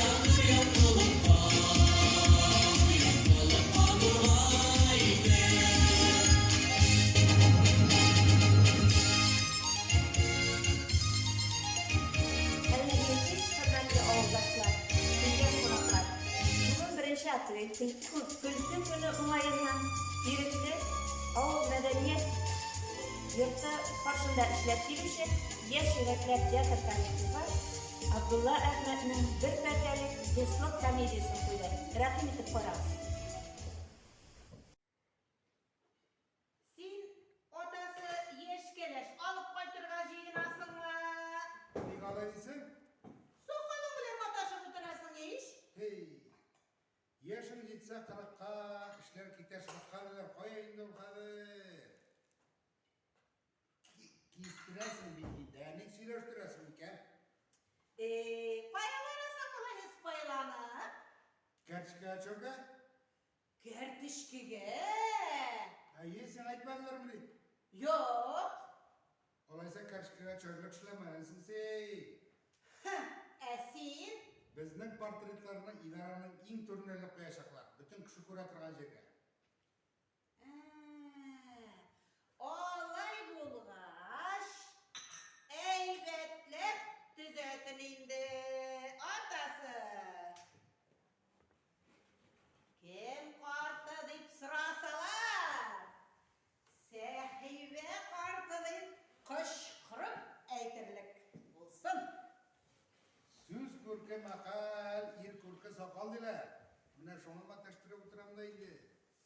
Ятыр яктылыкка, яктылыкка нурга илтә. Хәерле кич, хөрмәтле авылдашлар, килгән кунаклар! Бүген беренче апрель, көлке көне уңаеннан Ирекле авыл мәдәният йорты каршында эшләп килүче Яшь йөрәкләр театр коллективы Абдулла Әхмәтнең бер пәрдәлек Дуслык комедиясен куйды. Рәхим итеп карагыз. Син, атасы, яшь кәләш алып кайтырга җыенасыңмы? Ник алай дисең? Сакалың белән маташып утырасың ич. Һей, яшең җитсә кырыкка, эшләр китә шырыкка диләр, кая инде ул хәзер? Кистерәсең бит инде, ә ник сөйләштерәсең икән? Э, кая барасың болай ыспайланып? Кәрчкә чөргә. Кәртечкегә! Әйе, сиңа әйтмәделәрмени? Юк! Алайса кәрчкегә чөрлек эшләмәгәнсең син. Һы, ә син? Безнең портретларны идараның иң түренә элеп куячаклар, бөтен кеше күрә торган җиргә. Ә, алай булгач, әйбәтләп төзәтен инде, атасы. Кем карты дип сорасалар, Сәхибә карты дип кычкырып әйтерлек булсын. Сүз күрке мәкаль, ир күрке сакал диләр. Менә шуңа матәштереп утырам да инде.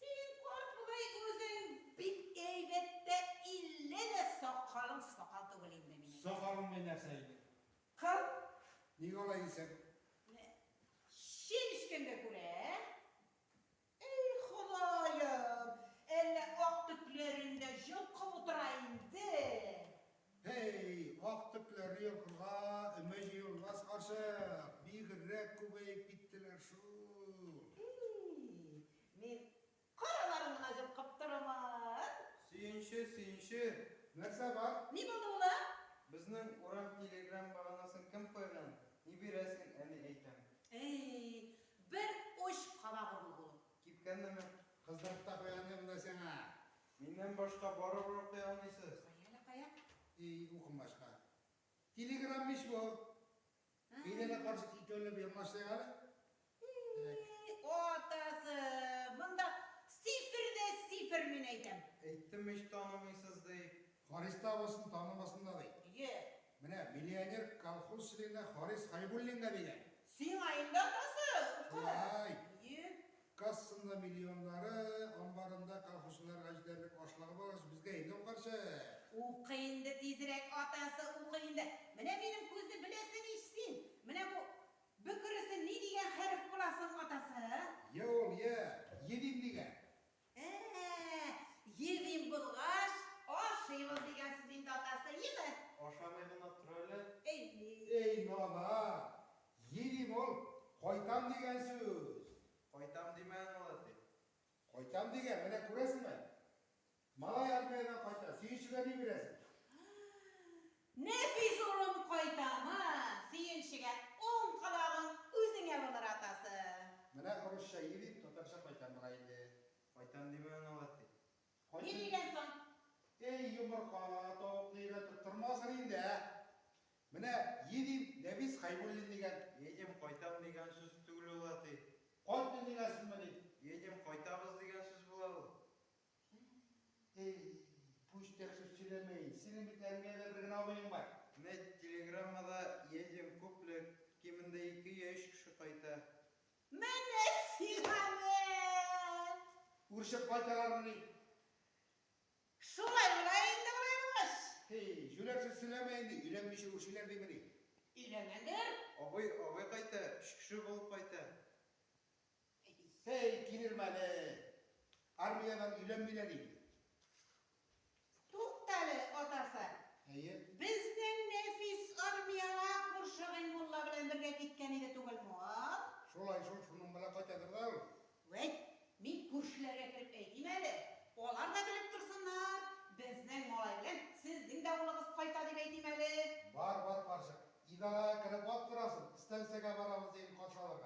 Син, карт, болай үзең бик әйбәт тә, илле дә сакалың сакал түгел инде минем. Сакалың ни нәрсә инде? Кыл. Ник алай дисең? Менә чәнечкәнгә күрә. Әй, Ходаем, әллә ак төкләрен дә җылкып утыра инде. Һәй, ак төкләрне йолкырга өмә җыелмас, карчык, бигрәк күбәеп киттеләр шул. Әй, мин Караларын гына җылкып торырмын. Сөенче, сөенче! Нәрсә бар? Ни булды, улым? Безнең урам телеграм баганасын кем куйган? Ни бирәсең, әни әйтәм. Әй, бер уч кабагы булды ул. Кипкәннеме? Кыздырып та куйган идем дә сиңа. Миннән башка барыбер укый алмыйсыз. Кая әле, кая? И, укымашка. Телеграм ич бу. Әйдә карчык икәүләп елмашыйк әле. И, атасы, монда сифер дә сифер, мин әйтәм. Әйттем ич танымыйсыз дип. Харис та булсын, танымасын да ди. Йә. Менә миллионер колхоз члены Харис Хайбуллинга дигән. Сиңа инде, атасы, укы. Шулай. Йә. Кассында миллионнары, амбарында колхозчыларга җитәрлек ашлыгы булгач, безгә инде ул карчык. Укы инде тизрәк, атасы, укы инде. Менә минем күзне беләсең ич син. Менә бу бөкресе ни дигән хәреф була соң, атасы? Е ул, е, едим дигән. Ә-ә, едим булгач, ашыйбыз дигән сүз инде, атасы, еме? Ашамый гына тор әле. Әй-ли. Эй, надан! Едим ул, кайтам дигән сүз. Кайтам димәгән ул, әти. Кайтам дигән, менә күрәсеңме? Малай армиядән кайта, сөенчегә ни бирәсең? Нәфис улым кайтамы, сөенчегә уң колагың үзеңә булыр, атасы. Менә урысча едим, татарча кайтам була инде. Кайтам димәгән ул, әти. Ни дигән соң? Эй, йомырка, тавыкны өйрәтеп тормасын инде, ә? Менә едим, Нәфис Хәйбуллин дигән. Едем, кайтам дигән сүз түгел ул, әти. Кайтмыйм дигән сүзмени? Едем, кайтабыз дигән сүз була ул. Эй, пүчтәк сүз сөйләмә инде. Синең бит армиядә бер генә абыең бар. Менә телеграммада едем күплек, кимендә ике я өч кеше кайта. Менә сиңа мә! Үрчеп кайталармыни? Шулай була инде болай булгач. Һи, җүләр сүз сөйләмә инде, өйләнмичә үрчиләр димени? Өйләнгәндер. Абый, абый кайта, өч кеше булып кайта. Һей, килерме әле? Армиядән өйләнмиләр инде. Туктале, атасы. Әйе. Безнең Нәфис армиягә күрше Гыйльмулла белән бергә киткән иде түгелме ул? Шулай шул, шуның белән кайтадыр да ул. Вәйт, мин күршеләргә кереп әйтим әле, алар да белеп торсыннар, безнең малай белән сезнең дә улыгыз кайта дип әйтим әле. Бар, бар, карчык, идарәгә кереп ат торасың, станциягә барабыз диген каршы алырга.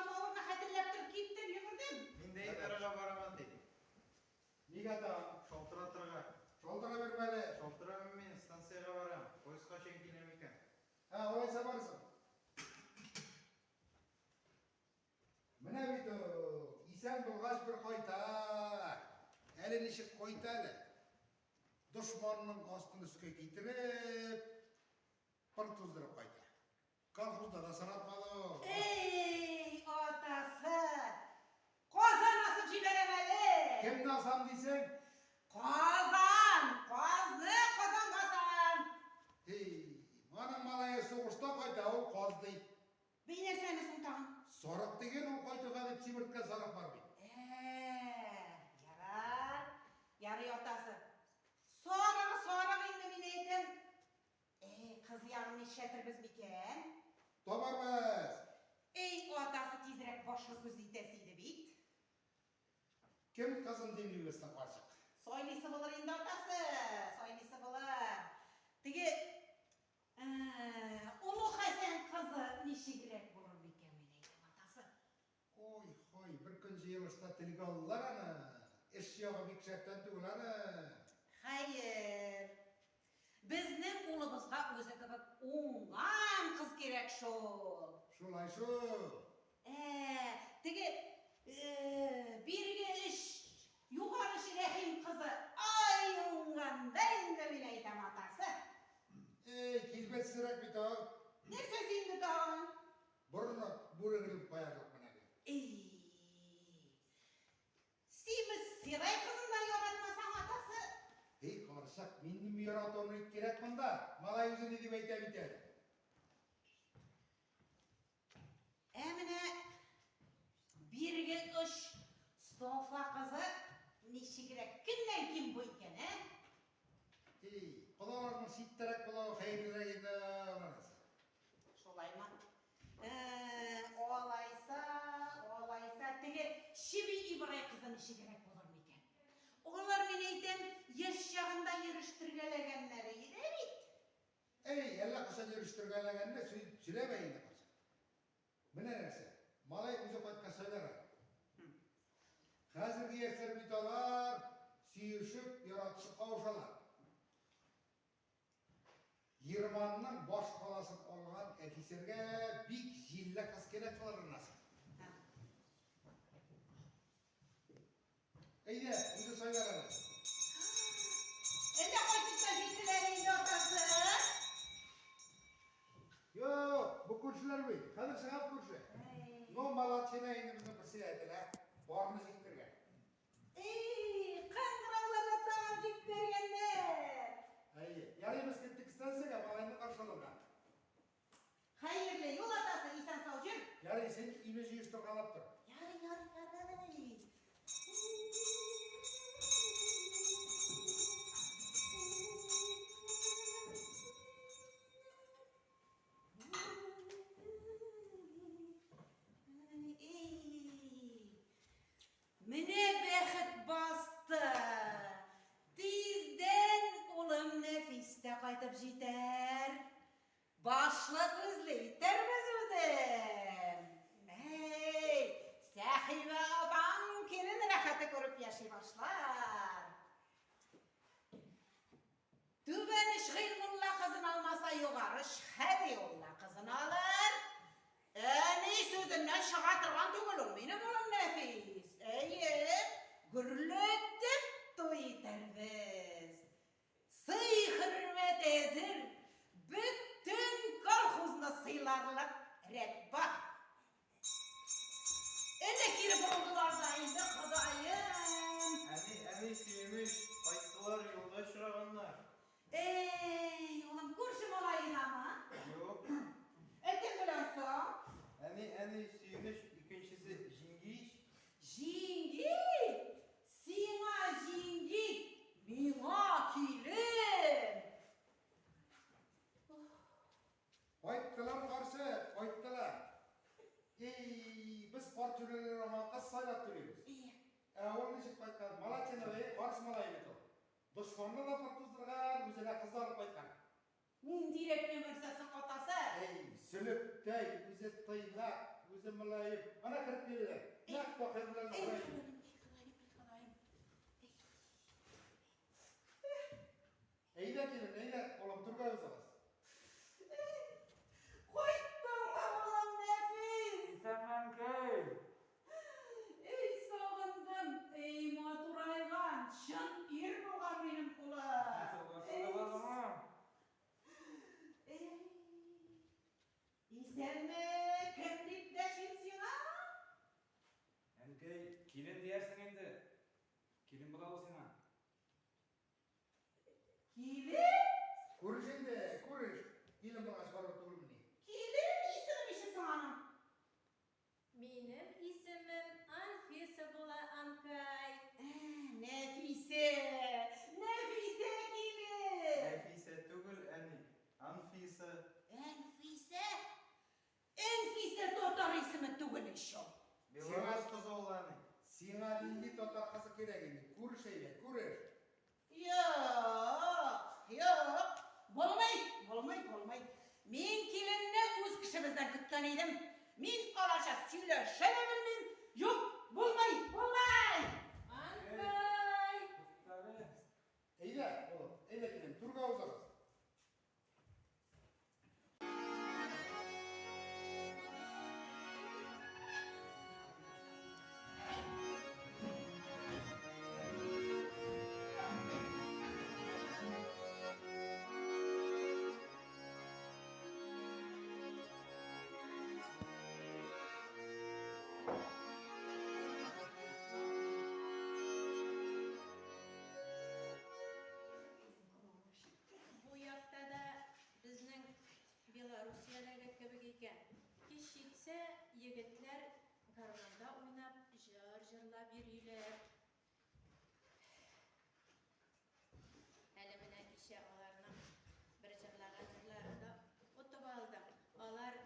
самавырны хәтерләп торып киттем, йөгердем. Мин дә идарәгә барам, әти. Нигә тагын? Шалтыратырга. Шалтыра бирмә әле. Шалтырамыйм мин, станциягә барам. Поезд кайчан килә микән? Ә, алайса барсын. Менә бит ул, исән булгач бер кайта. Әле ничек кайта әле. Дошманның астын өскә китереп, пыр туздырып кайта. Колхозда да сынатмады ул. Эй, атасы! Казан асып җибәрәм әле! Кемне асам дисең? Казан! Казны казанга асам! Һи, моның малае сугышта кайта, ул каз ди. Бей нәрсәне соң тагын? Сарык диген ул кайтуга дип симерткән сарык бар бит. Ә, ярар. Ярый атасы. Сарыгы сарык инде мин әйтәм. Әй, кыз ягын нишләтербез микән? Табарбыз. Әй, атасы тизрәк башлы күзле итәсе иде бит. Кем кызын димлибез соң, карчык? Сайлыйсы булыр инде атасы, сайлыйсы булыр. Теге Олы Хәсән кызы ничегрәк булыр микән, мин әйтәм, атасы. Ой, хой, бер көн җыелышта телгә алдылар аны. Эш ягы бик шәптән түгел аны. Хәер, безнең улыбызга үзе кебек уңган кыз кирәк шул. Шулай шул. Ә, теге бирге эш Югары оч Рәхим кызы, ай уңган да инде, мин әйтәм, атасы. Эй, килбәтсезрәк бит ул. Нәрсәсе инде тагын? Борыны бүре гриль куярлык менә бит. Эй. Симез Сирай кызын да яратмасаң, атасы. Эй, карчык, минем яратуым ник кирәк монда? Малай үзе ни дип әйтә бит әле. Ә менә бирге оч Софа кызы ничегрәк, кемнән ким бу икән, ә? И, кодаларның читтәрәк булуы хәерлерәк инде, анасы. Шулаймы? Ә, алайса, алайса, теге Чеби Ибрай кызы ничегрәк булыр микән? Алар, мин әйтәм, яшь чагында йөрештергәләгәннәре иде бит. Әй, әллә кайчан йөрештергәләгәнне сөйләмә инде, карчык. Менә нәрсә, малай үзе кайткач сайлар әле. Хәзерге яшьләр бит алар сөешеп, яратышып кавышалар. Германның баш каласын алган әфисәргә бик җилле кыз кирәк булыр анасы. Әйдә, үзе сайлар әле. Әллә кайтып та җиттеләр инде, атасы? Юк, бу күршеләр бит. Хәзер чыгам күрше. Ну, молодчина инде безнең председатель, ә. Барны җиткергән. Эй, кыңгыраулар да тагын җиткергәннәр. Әйе, ярый без киттек станциягә, малайны каршы алырга. Хәерле юл, атасы, исән-сау җөр. Ярый, син өйне җыештыргалап тор. Ярый, ярый, ярый. Менә бәхет басты. Тиздән улым Нәфис тә кайтып җитәр. Башлы-күзле итәрбез үзен. Әй, Сәхибә апаң килен рәхәте күреп яши башлар. Түбән оч Гыйльмулла кызын алмаса, Югары оч Хәлиулла кызын алыр. Әни сүзеннән чыга торган түгел ул, минем улым Нәфис. Әйе, гөрләтеп туй итәрбез. Сый-хөрмәт әзер, бөтен колхозны сыйларлык рәт бар. Әнә кире борылдылар да инде, Ходаем! Әни, әни, сөенеч, кайттылар, юлда очраганнар. Әй, улым, күрше малаенамы? Юк. Ә кем белән соң? Әни, әни, сөенеч, икенчесе җиңги ич. Җиңги! Сиңа җиңги, миңа килен! Кайттылар, карчык, кайттылар. Эй, без карт җүләрләр аңа кыз сайлап йөрибез. Ә ул ничек кайткан? Малатина, эй, карс малае бит ул. Дошманны да пыр туздырган, үзенә кыз да алып кайткан. Ниндирәк нәмәрсә соң атасы? Эй, сөлектәй, үзе тыйнак, үзе мөлаем. Ана кереп киләләр. Нәкъ Таһир белән Эй, Зөһрә. Ходаем, эй, Ходаем. Әйдә килен, әйдә, улым, түргә узыгыз. Кайттыңмы, улым Нәфис? Исәнме, әнкәй! Эй, сагындым, эй, матурайган, чын ир булган минем улым. Эй, Эй, исәнме, кем дип дәшим сиңа? Әнкәй, килен диярсең инде. Килен була ул сиңа. Килен? Күреш инде, күреш. Килен булгач барыбер түгелмени? Килен, исеме ничек соң аның? Минем исемем Анфиса була, анкай. Нәфисә, Нәфисә килен. Нәфисә түгел, әни. Анфиса. Әнфисә? Әнфисә татар исеме түгел ич ул. Белорус кызы ул, әни. Сиңа нинди татар кызы кирәк инде? Күреш әйдә, күреш. Юк, юк, булмый, булмый, булмый. Мин киленне үз кешебездән көткән идем. Мин аларча сөйләшә дә белмим. Юк, булмый, булмый! Анкай! Туктале. Әйдә, улым, әйдә килен, түргә узыгыз. Бу якта да безнең Белоруссиядәге кебек икән. Кич җитсә, егетләр гармунда уйнап, җыр җырлап йөриләр. Әле менә кичә аларның бер җырлаган җырларын да отып алдым. Алар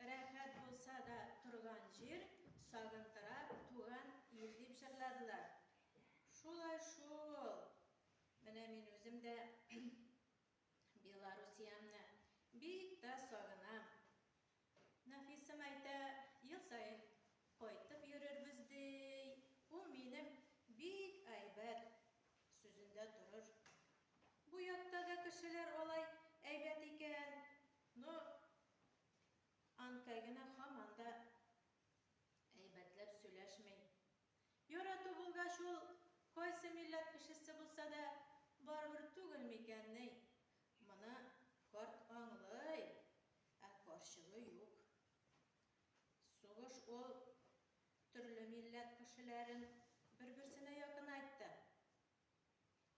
рәхәт булса да торган җир, сагынтыра туган ил дип җырладылар. Шулай шул. Менә мин үзем дә Белоруссиямне бик тә сагынам. Нәфисем әйтә, ел саен кайтып йөрербез ди. Ул минем бик әйбәт, сүзендә торыр. Бу якта да кешеләр алай әйбәт икән. Но Анкай гына һаман да әйбәтләп сөйләшми. Ярату булгач ул кайсы милләт кешесе булса да барыбер түгел микәнни? Моны карт аңлый, ә карчыгы юк. Сугыш ул төрле милләт кешеләрен бер-берсенә якынайтты.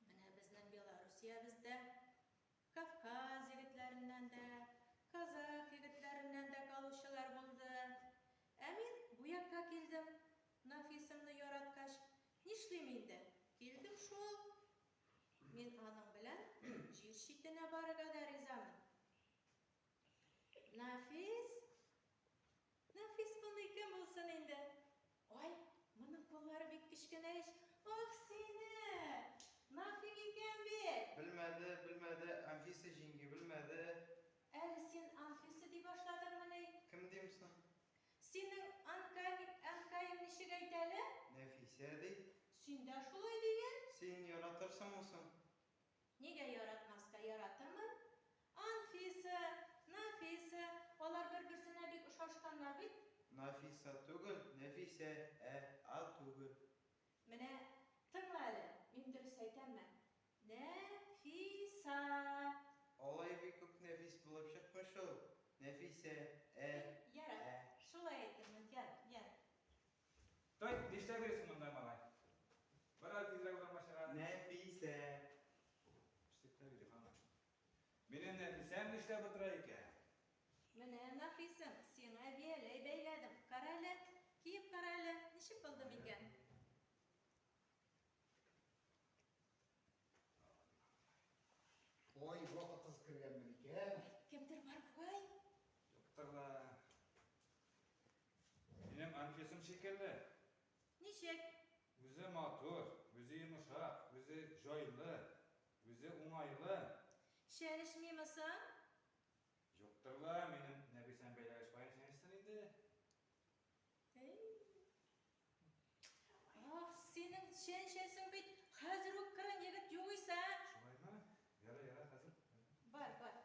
Менә безнең Белоруссиябездә Кавказ егетләреннән дә, казах егетләреннән дә калучылар булды. Ә мин бу якка килдем, Нафисымны яраткач, нишлим инде, килдем шул. Мин аның белән җир читенә барырга да ризамын. Нафис? Нафис булмый кем булсын инде? Ай, моның куллары бик кечкенә ич. Ах сине! Нафик икән бит! Белмәде, белмәде, Анфиса җиңги белмәде. Әле син Анфиса ди башладыңмыни? Кем дим соң? Синең анкаң, әнкәең ничек әйтә әле? Нәфисә ди. Син дә шулай диген. Син яратырсыңмы соң? Нигә яратмаска, яратырмын. Анфиса, Нафиса, алар бер-берсенә бик ошашканнар бит. Нафиса түгел, Нәфисә, ә, а түгел. Менә тыңла әле, мин дөрес әйтәмме? Нәфиса. Алай бик үк нәфис булып чыкмый шул. Нәфисә, ә, Ярар, ә. шулай әйтермен, яр, яр. Той, нишләп йөрисең монда, малай? Бераз тизрәк урамга чыгар. Нәфисә. Эшләп йөри һаман. Минем Нәфисәм нишләп утыра икән? Менә, Нафисым, сиңа бияләй бәйләдем. Кара әле, киеп кара әле, ничек булды микән? Ой, вакытсыз кергәнмен икән. Кемдер бар бугай. Юктыр ла. Минем Анфисым шикелле. Ничек? Үзе матур, үзе йомшак, үзе җайлы, үзе уңайлы. Чәнечмиме соң? Юктыр ла, минем Нәфисәм бәйләгәч каян чәнечсен инде? Чәнчәсең бит, хәзер үк керен, егет, югыйсә. Шулаймы? Ярар, ярар, хәзер. Бар, бар.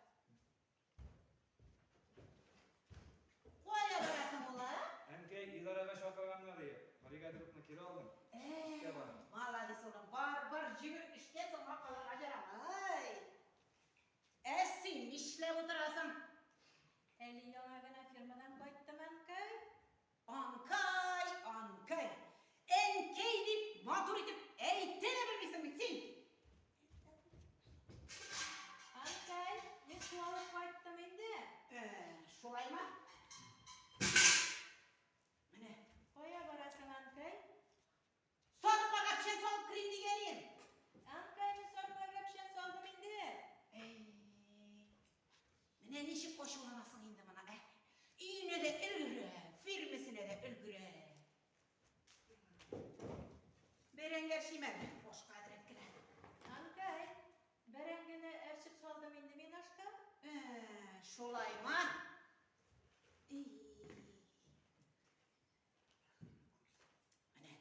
Кая барасың, улым? Әнкәй, идарәгә чакырганнар ие. Бригадирлыкны кире алдым. Эшкә барам. Молодец, улым. Бар, бар, җигер, эшкә соңга калырга ярамый. Ә син нишләп утырасың? Әле яңа гына фермадан кайттым, әнкәй. Анкай, анкай. Әнкәй дип матур итеп әйтә дә белмисең бит син. Анкай, мин су алып кайттым инде. Ә, шулаймы? Менә. Кая барасың, әнкәй? Сарыкларга печән салып керим дигән идем. Әнкәй, мин сарыкларга печән салдым инде. Әй, менә ничек ачуланасың инде моны, ә? Өенә дә өлгерә, фирмәсенә дә өлгерә. Бәрәңге әрчим әле, башка әзрәк кенә. Әнкәй, бәрәңгене әрчеп салдым инде мин ашка. Ә, шулаймы? И. Менә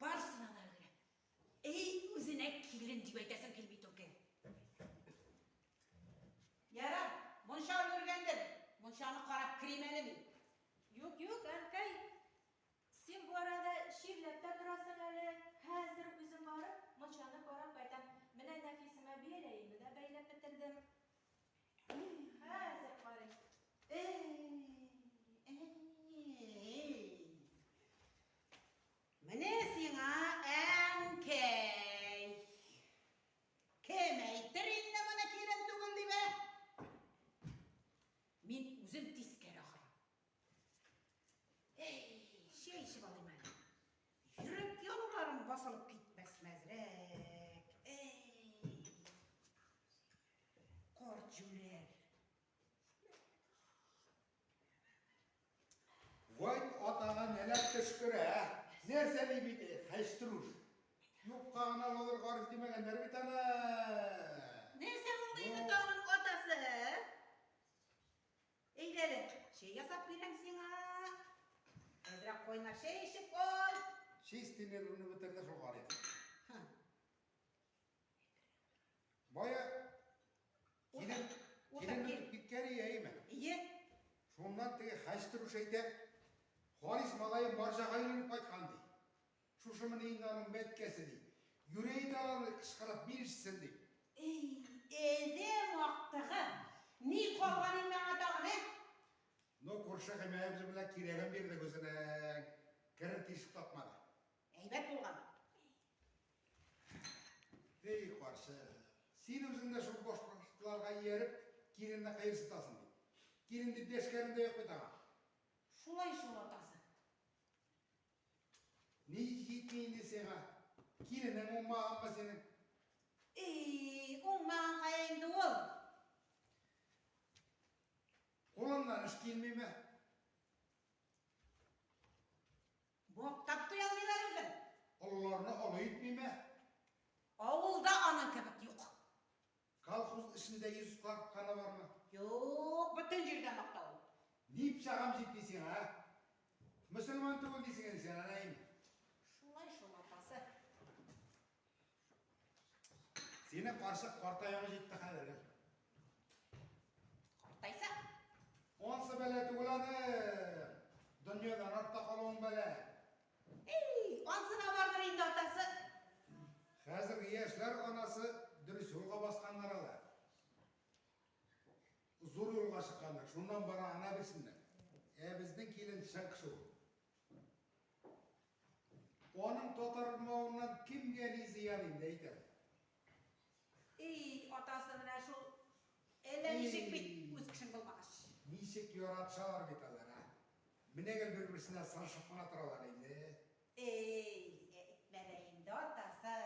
барысына да өлгерә. Эй, үзенә килен дип әйтәсем килми түгел. Ярар, мунча өлгергәндер. Мунчаны карап керим әле мин. Юк, юк, әнкәй. Син бу арада чирләп тә торасың әле. Хәзер үзем барып, мунчаны карап кайтам. Менә Нәфисемә бияләемне дә бәйләп бетердем. Хәзер карыйм. Эй, Менә сиңа әнкәй. Кем әйтер инде моны килен түгел дип, ә? Мин үзем тискәре ахры. Эй, чәй эчеп алыйм әле. Йөрәк януларым басылып китмәсме әзрәк. Эй, карт җүләр. Вайт атаңа нәләт төшкер, ә? Нәрсә ди бит, хәчтерүш. Юкка гына Лодыр Гариф димәгәннәр бит аны. Нәрсә булды инде тагын, атасы? Әйдә әле, чәй ясап бирәм сиңа. Әзрәк кайнар чәй эчеп ал. Чистый нервны бетерде шул Гариф. Һы. Бая килен, килен үтеп киткән ие, әйеме? Ие. Шуннан теге хәчтерүш әйтә, Харис малаем баржага өйрәнеп кайткан, ди. Шушымыни инде аның бәткәсе, ди. Юри әйтә алар кычкырып, мин ишетсен, ди. Эй, адәм актыгы! Ни калган инде аңа тагын, ә? Ну, күрше Химаябыз белән кирәген бирдек үзенең. Керер тишек тапмады. Әйбәт булган. Эй, карчык, син үзең дә шул башбаштыларга ияреп, киленне кыерсытасың бит. Килен дип дәшкәнең дә юк бит аңа. Шулай шул, атасы. Ни җитми инде сиңа? Киленең уңмаганмы синең? Эй, уңмаган кая инде ул? Кулыннан эш килмиме? Мактап туя алмыйлар үзен. Олыларны олы итмиме? Авылда аның кебек юк. Колхоз эшендә йөз какканы бармы? Юк, бөтен җирдә мактау. Ни пычагым җитми сиңа, ә? Мөселман түгел дисең инде син, әнәйме? Шулай шул, атасы. Синең карчык картаюың җитте хәзер. Картайса? Ансы бәла түгел аны. Дөньядан артта калуың бәла. Эй, ансына бардыр инде, атасы. Хәзерге яшьләр анасы дөрес юлга басканнар алар. Зур юлга чыкканнар. Шуннан бара ана бирсеннәр. Ә безнең килен чын кеше ул. Аның татар булмавыннан кемгә ни зыян инде, әйтәм. Эй, атасы менә шул. Әллә ничек бит үз кешең булмагач. Ничек яратышалар бит алар, ә? Менә гел бер-берсенә сырышып кына торалар инде. Эй, әйтмә дә инде, атасы.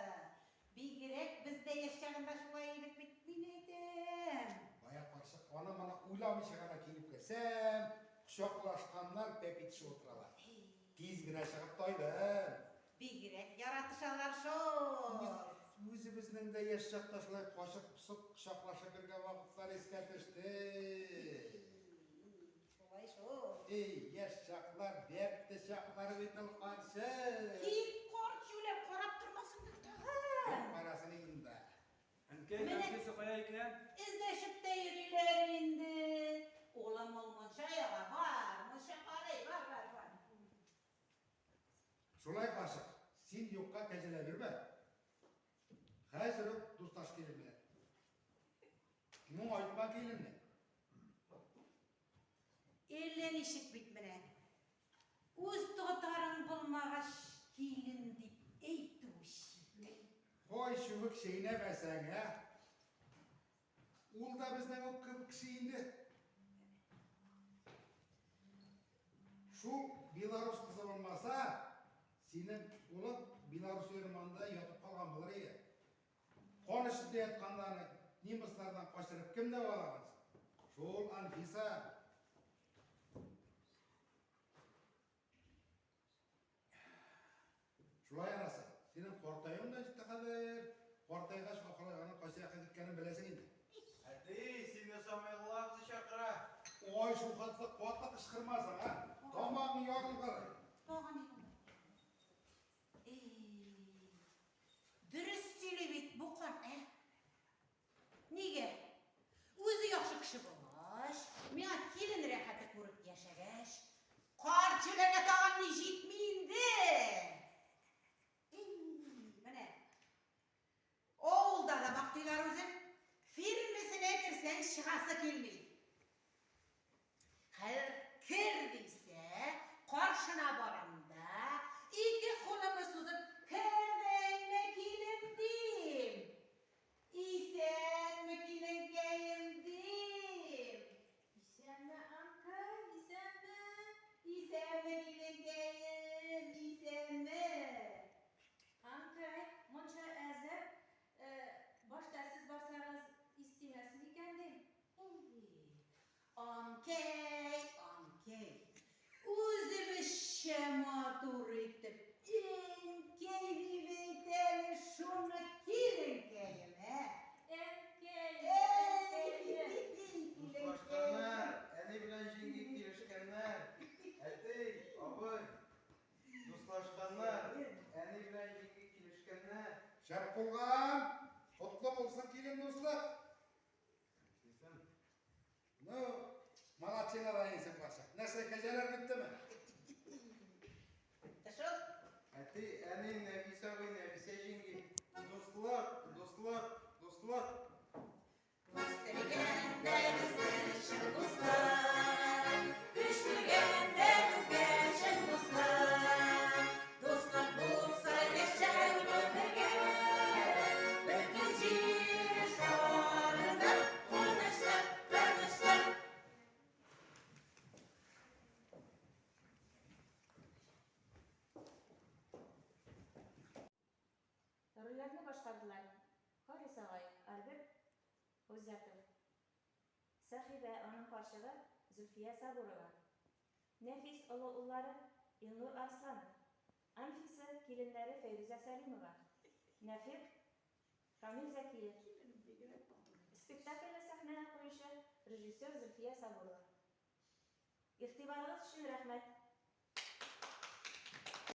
Бигрәк без дә яшь чагында шулай идек бит, мин әйтәм. Бая карчык аны-моны уйламыйча гына килеп керсәм, кочаклашканнар, пәп итешеп утыралар. Тиз генә чыгып тайдым. Бигрәк яратышалар шул. Үзебезнең дә яшь чакта шулай качып-посып кочаклашып йөргән вакытлар искә төште. Шулай шул. Эй, яшь чаклар, дәртле чаклар бит ул, карчык. Кит, карт җүләр, карап Әнкәй, Нәфисә кая икән? Эзләшеп тә йөриләр инде. Улым, ул мунча яга, бар, мунча карый, бар, бар, бар. Шулай, карчык, син юкка кәҗәлә бирмә. Хәзер үк дуслаш килен белән. Моңайтма киленне. Әллә ничек бит менә. Үз татарың булмагач, килен дип әйтү читен. Ой, чүбек чәйнәмәсәң, ә? Ул да безнең үк кебек кеше инде. Шул белорус кызы булмаса, синең улың Белорус урманында ятып калган булыр иде. Кан эчендә ятканда аны немецлардан качырып кем дәвалаган? Шул Анфиса. Шулай анасы, синең картаюың да җитте хәзер. Картайгач, ахыры аның кайсы якка киткәнен беләсең инде. Әти, сине Самаилла абзый чакыра. Ой, шул хәтле каты кычкырмасаң, а? Тамагың ярылгыр. Тагын ни булды? Эй, дөрес сөйли бит бу карт, ә? Нигә? Үзе яхшы кеше булгач, миңа килен рәхәте күреп яшәгәч, карт җүләргә тагын ни җитми инде? Эй, менә. Авылда да мактыйлар үзен. Фирмәсенә керсәң, чыгасы килми. Хәзер кер дисә, каршына барам да, ике кулымны сузып, кердеңме, килен, дим. Исәнме, киленкәем, дим. Исәнме, әнкәй, исәнме? Исәнме, киленкәем, исәнме? Әнкәй, мунча әзер. Башта сез барсагыз, ис тимәс микән, дим. Әнкәй, әнкәй, үзебезчә матур итеп, әнкәй дип әйт әле шуны киленкәем, ә? Әнкәй, әнкәем. Дуслашканнар, әни белән җиңги килешкәннәр. Әти, абый, дуслашканнар, әни белән җиңги килешкәннәр. Шәп булган! Котлы булсын килен дуслык! Ну, молодчина да инсен карчык. Нәрсә, кәҗәләр беттеме? Бетте шул. Әти, әни, Нәфисә абый, Нәфисә җиңги. Дуслык, дуслык, дуслык. Үстергәндә безне чын дуслар, көч биргәндә безгә чын дуслар. Дуслык булса яшәү бергә, бөтен җир шарында тынычлык, тынычлык. Рольләрне башкардылар: Харис агай, Альберт Гыйззәтов, Сәхибә, аның карчыгы Зөлфия Сабурова, Нәфис, олы уллары Илнур Арсланов, Анфиса, киленнәре Фәйрүзә Сәлимова, Нәфыйк, Камил Зәкиев. Спектакльне сәхнәгә куючы режиссер Зөлфия Сабурова. Игътибарыгыз өчен рәхмәт!